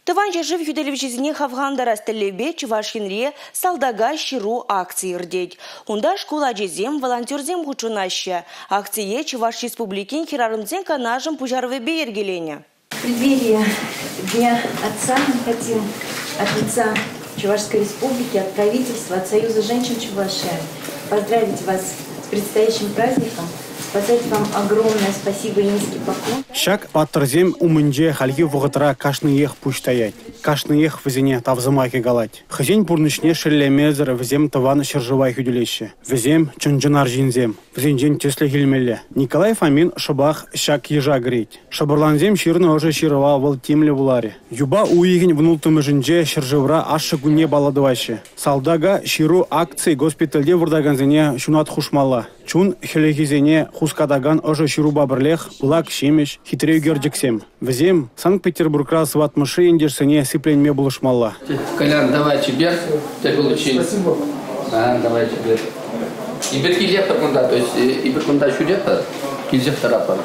Тӑван ҫӗршыв хӳтӗлевҫисене хавхалантарас тӗллевпе Чӑваш Енре «Салтака ҫыру» акци иртет. Унта шкул ачисем, волонтерсем хутшӑнаҫҫӗ. Акцие Чӑваш Республикин хӗрарӑмсен канашӗн пуҫарӑвӗпе йӗркеленӗ. В преддверии Дня Отца мы хотим от лица Чувашской Республики, от правительства, от Союза женщин Чувашии поздравить вас с предстоящим праздником, сказать вам огромное спасибо и низкий поклон. Ҫак паттӑрсем умӗнче хальхи вӑхӑтра кашниех пуҫ таять, кашниех вӗсене тав сӑмахӗ калать. Хӑйсен пурнӑҫне шеллемесӗр вӗсем тӑван ҫӗршыва хӳтӗлеҫҫӗ. Вӗсем – чӑн-чӑн арҫынсем, вӗсенчен тӗслӗх илмелле. Николай Фомин шӑпах ҫак йыша кӗрет. Шӑпӑрлансем ҫырнӑ ӑшӑ ҫырӑва вӑл тимлӗ вуларӗ. Юпа уйӑхӗн 16-мӗшӗнче ҫӗршывра Ашшӗ кунне паллӑ тӑваҫҫӗ. «Салтака ҫыру» акци госпитальте выртакансене ҫунат хушмалла. Чун хӗлӗхӗсене хускатакан ӑшӑ ҫырупа пӗрлех пылак ҫимӗҫ, хитре ӳкерчӗксем. Вӗсем Санкт-Петербургра сыватмӑшри ентешсене сипленме пулӑшмалла. Колян, давай чипер, тӗл пуличчен. Спасибо. А, давай чипер. Эпир килетпӗр кунта, то есть эпир кунта ҫӳретпӗр, килсех тӑратпӑр.